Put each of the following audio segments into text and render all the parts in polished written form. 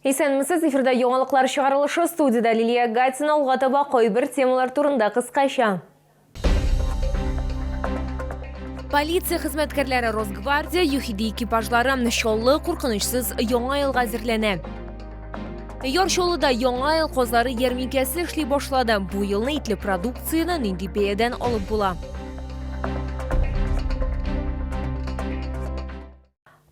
Исәнмесез, эфирда яңалыклар чыгарылышы, студиядә Лилия Гатина, алга таба кайбер темалар турында кыскача. Полиция хезмәткәрләре, Росгвардия, ЮХИДИ экипажлары Чаллы куркынычсыз яңа елга әзерләнә. Яр Чаллыда яңа ел казлары ярминкәсе эшли башлады. Бу елны итле продукцияне нинди бәядән алып була?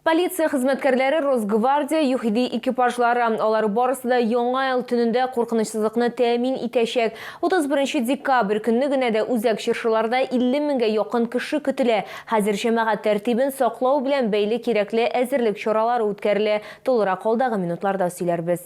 Полиция хезмәткәрләре, Росгвардия, ЮХИДИ экипажлары, алар барысы да Яңа ел төнендә куркынычсызлыкны тәэмин итәчәк. 31 декабрь көнне генә дә үзәк чыршыларда 50 меңгә якын кеше көтелә. Хәзер җәмәгать тәртибен саклау белән бәйле кирәкле әзерлек чаралары үткәрелә. Тулырак алдагы минутларда сөйләрбез.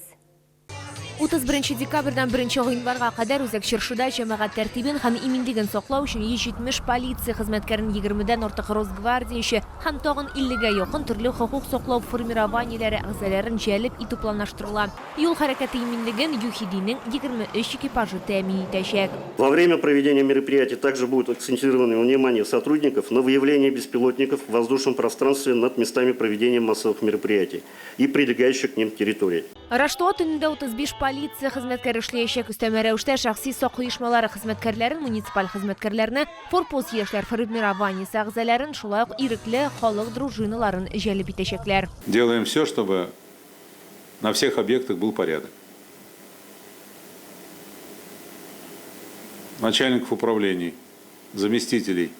31 декабрьдән 1 гыйнварга кадәр Үзәк чыршыда җәмәгать тәртибен һәм иминлеген саклау өчен 170 полиция хезмәткәрен, егермедән артык росгвардияче һәм тагын иллегә якын төрле хокук саклау формированиеләре әгъзаларын җәлеп итү планлаштырыла. Юл хәрәкәте иминлеген ЮХИДИнең 23 экипажы тәэмин итәчәк. Во время проведения мероприятий также будет акцентировано внимание сотрудников на выявлении беспилотников в воздушном пространстве над местами проведения массовых мероприятий и прилегающих к ним территорий. Раштуа төнендә 35 полиция хезмәткәре эшләячәк. Өстәмә рәвештә шәхси сак оешмалары хезмәткәрләрен, муниципаль хезмәткәрләрне, Форпост яшьләр формированиесе әгъзаларын, шулай ук ирекле халык дружиналарын җәлеп итәчәкләр. Делаем все, чтобы на всех объектах был порядок. Начальников управлений, заместителей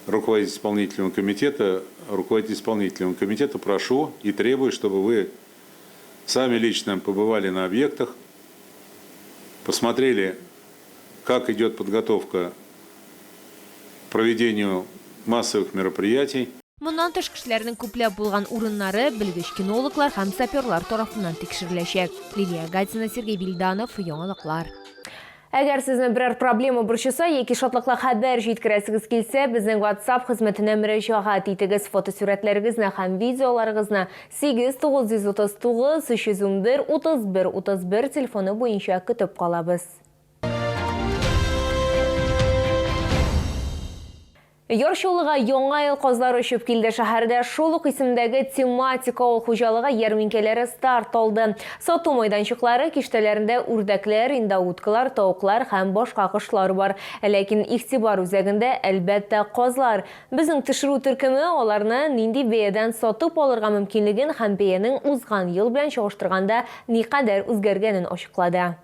руководителя исполнительного комитета, руководителя исполнительного комитета прошу и требую, чтобы вы сами лично побывали на объектах, посмотрели, как идет подготовка к проведению массовых мероприятий. Моннан тыш, кешеләрнең күпләп булган урыннары белгеч-кинологлар һәм саперлар тарафыннан тикшереләчәк. Лилия Гатина, Сергей Вильданов, Яңалыклар. Әгәр сезне берәр проблема борчыса яки шатлыклы хәбәр җиткерәсегез килсә, безнең WhatsApp хезмәтенә мөрәҗәгать итегез. Фотосурәтләрегезне һәм видеоларыгызны 8 939 311 31 31 телефоны буенча көтеп калабыз. Яр Чаллыга Яңа ел казлары очып килде. Шәһәрдә шул ук исемдәге тематик авыл хуҗалыгы ярминкәләре старт алды. Сату майданчыклары киштәләрендә үрдәкләр, индоуткалар, тавыклар һәм башка кошлар бар. Ләкин игътибар үзәгендә, әлбәттә, казлар. Безнең төшерү төркеме аларны нинди бәядән сатып алырга мөмкинлеген һәм бәянең узган ел белән чагыштырганда никадәр үзгәргәнен ачыклады.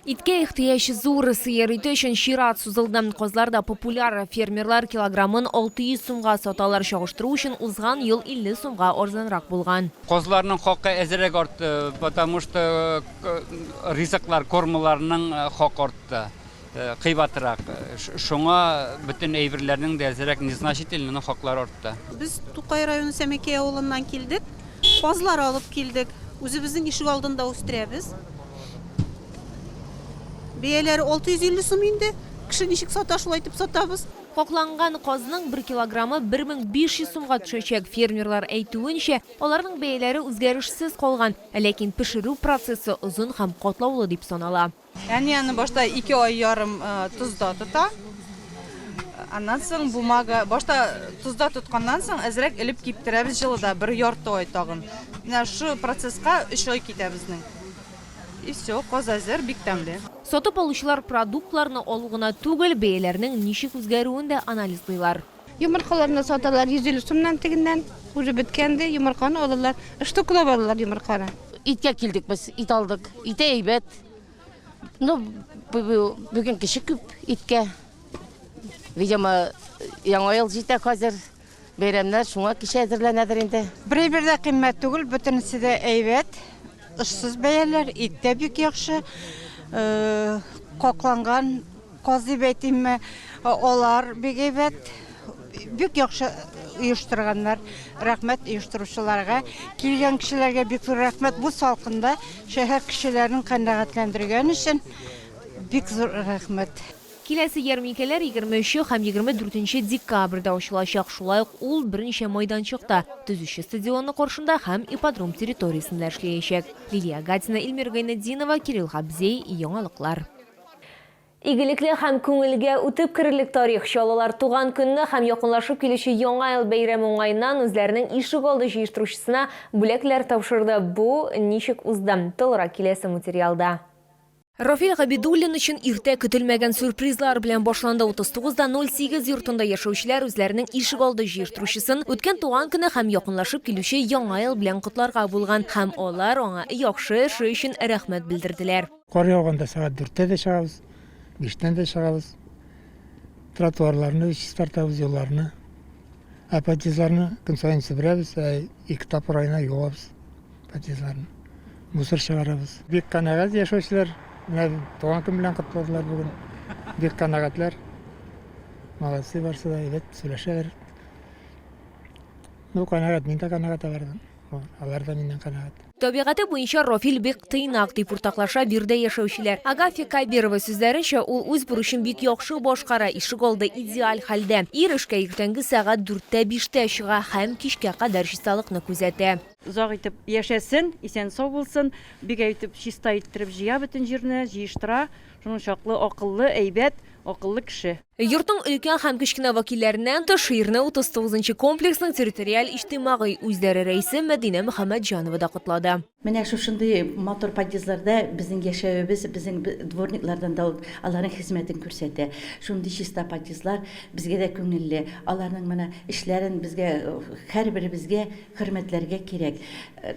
Иткә ихтыяҗ зур, сыер ите өчен чират сузылды. Казлар да популяр. Фермерлар килограммын 600 сумга саталар. Чагыштыру өчен, узган ел 50 сумга арзанрак булган. Казларның хакы әзрәк артты, потому что ризыклар, кормаларның хакы артты, кыйбатрак. Шуңа бөтен әйберләрнең дә әзрәк, незначительно, но хаклары артты. Без Тукай районы Сәмәкәй авылыннан килдек. Казлар алып килдек. Үзебезнең ишегалдында үстерәбез. Бәяләре 650 сум инде. Кеше ничек сата, шулай итеп сатабыз. Какланган казның бер килограммы 1500 сумга төшәчәк. Фермерлар әйтүенчә, аларның бәяләре үзгәрешсез калган. Ләкин пешерү процессы озын һәм катлаулы дип санала. Әни аны башта ике ай ярым тозда тота. Аннан соң бумага, башта тозда тотканнан соң әзрәк элеп киптерәбез җылыда, бер ярты ай тагын. Менә шушы процесска өч ай китә безнең. И все, каз әзер, бик тәмле. Сатып алучылар продуктларны алу гына түгел, бәяләрнең ничек үзгәрүен дә анализлыйлар. Йомыркаларны саталар 150 сумнан тегеннән. Уже беткән ди, йомырканы алалар. Штуклап алалар йомырканы. Иткә килдек без, ит алдык. Ите әйбәт. Ну, бүген кеше күп иткә. Видимо, яңа ел җитә хәзер. Бәйрәмнәр, шуңа кеше әзерләнәдер инде. Бер әйбер дә кыйммәт түгел, бөтенесе дә әйбәт. Очсыз бәяләр, ит тә бик яхшы. Какланган Каз дип әйтимме, алар бик әйбәт, бик яхшы оештырганнар. Рәхмәт оештыручыларга. Килгән кешеләргә бик зур рәхмәт. Бу салкында шәһәр кешеләрен канәгатьләндергән өчен бик зур рәхмәт. Киләсе ярминкәләр 23 һәм 24 декабрьдә ачылачак. Шулай ук ул берничә майданчыкта, Төзүче стадионы каршында һәм ипподром территориясендә эшләячәк. Лилия Гатина, Эльмира Гайнетдинова, Кирилл Габзей, Яңалыклар. Игелекле һәм күңелгә үтеп керерлек тарих. Чаллылар туган көнне һәм якынлашып килүче Яңа ел бәйрәме уңаеннан үзләренең ишегалды җыештыручысына бүләкләр тапшырды. Бу ничек узды? Тулырак киләсе материалда. Рафил Габидуллин өчен иртә көтелмәгән сюрпризлар белән башланды. 39 да 08 йортында яшәүчеләр үзләренең ишегалды җыештыручысын үткән туган көне һәм якынлашып килүче Яңа ел белән котларга булган һәм алар аңа яхшы эше өчен рәхмәт белдерделәр. Кар яуганда сәгать дүрттә дә чыгабыз, биштән дә чыгабыз. Тротуарларны чистартабыз, юлларны. Ә подъездларны көн саен себерәбез, ә ике тапкыр аена юабыз подъездларны. Мусор чыгарабыз. Бик канәгать яшәүчеләр. Менә туган көн белән котладылар бүген. Бик канәгатьләр. Молодцы барсы да, әйбәт сөйләшәләр. Ну, канәгать, мин дә канәгать алардан. Алар да миннән канәгать. Табигате буенча Рафил бик тыйнак, дип уртаклаша биредә яшәүчеләр. Агафья Кабирова сүзләренчә, ул үз бурычын бик яхшы башкара, ишегалды идеаль хәлдә. Ир эшкә иртәнге сәгать дүрттә биштә чыга һәм кичкә кадәр чисталыкны күзәтә. Озак итеп яшәсен, исән-сау булсын. Бик әйтеп чиста иттереп җыя бөтен җирне, җыештыра. Шуның чаклы акыллы, әйбәт, акыллы кеше. Йортның өлкән һәм кечкенә вәкилләреннән тыш, ирне 39 нчы комплексның территориаль иҗтимагый үзидарә рәисе Мәдинә Мөхәммәтҗанова да котлады. Менә шушындый матур подъездларда безнең яшәвебез безнең дворниклардан да ул аларның хезмәтен күрсәтә. Шундый чиста подъездлар безгә дә күңелле. Аларның менә эшләрен безгә һәрберебезгә хөрмәтләргә кирәк,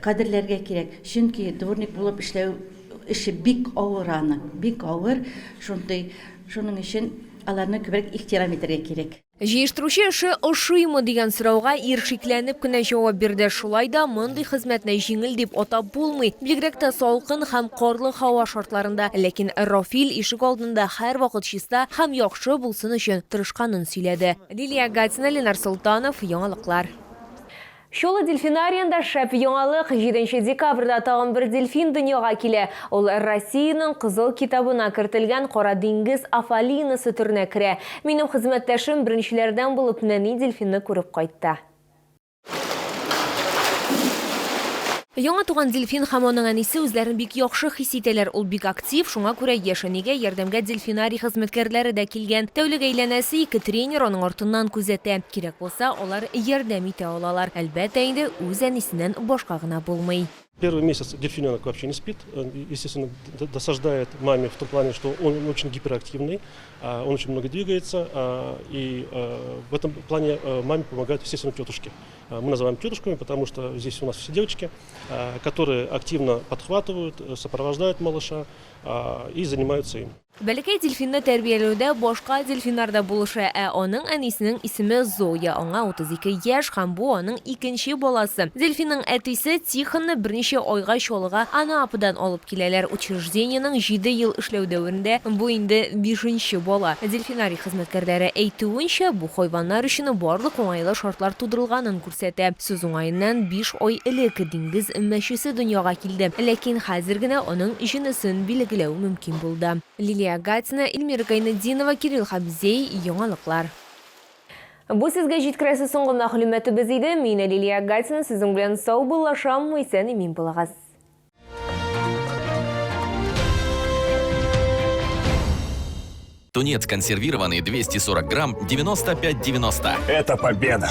кадерләргә кирәк. Чөнки дворник булып эшләү эше бик авыр аның, бик авыр. Шундый, шуның өчен аларны күбрәк ихтирам итәргә кирәк. Җыештыручы эше ошыймы дигән сорауга ир шикләнеп кенә җавап бирде. Шулай да мондый хезмәтне җиңел дип атап булмый. Бигрәк тә салкын һәм карлы һава шартларында. Ләкин Рафил ишек алдында һәрвакыт чиста һәм яхшы булсын өчен тырышканын сөйләде. Лилия Гатина, Ленар Солтанов, Яңалыклар. Чаллы дельфинариенда шәп яңалык, җиденче декабрьдә тагын бер дельфин дөньяга килә. Ул Россиянең Кызыл китабына кертелгән Кара диңгез афалинасы төренә керә. Минем хезмәттәшем беренчеләрдән булып нәни дельфинны күреп кайтты. Яңа туган дельфин һәм аның әнисе үзләрен бик яхшы хис итәләр. Ул бик актив, шуңа күрә яшь әнигә ярдәмгә дельфинарий хезмәткәрләре дә килгән. Тәүлек әйләнәсе ике тренер аның артыннан күзәтә. Кирәк булса, алар ярдәм итә алалар. Әлбәттә инде, үз әнисеннән башка гына булмый. Первый месяц дельфиненок вообще не спит, естественно, досаждает маме в том плане, что он очень гиперактивный, он очень много двигается, и в этом плане маме помогают, естественно, тетушки. Мы называем тетушками, потому что здесь у нас все девочки, которые активно подхватывают, сопровождают малыша и занимаются им. Бәләкәй дельфинны тәрбияләүдә башка дельфиннар да булыша, ә аның әнисенең исеме Зоя, аңа 32 яшь һәм бу аның икенче баласы. Дельфинның әтисе Тихонны берничә айга Чаллыга Анападан алып киләләр. Учреждениенең җиде ел эшләү дәверендә бу инде бишенче бала. Дельфинарий хезмәткәрләре әйтүенчә, бу хайваннар өчен барлык уңайлы шартлар тудырылганын күрсәтә. Сүз уңаеннан, биш ай элек диңгез мәчесе дөньяга килде, ләкин хәзер генә аның җенесен билгеләү мөмкин булды. Лилия Гатина, Эльмира Гайнетдинова, Кирилл Хабзей, Яңалыклар. Бу сезгә җиткерәсе соңгы мәгълүматыбыз иде. Мин, Лилия Гатина, сезнең белән саубуллашам. Исән-имин булыгыз. Тунец консервированный 240 грамм 95,90. Это победа!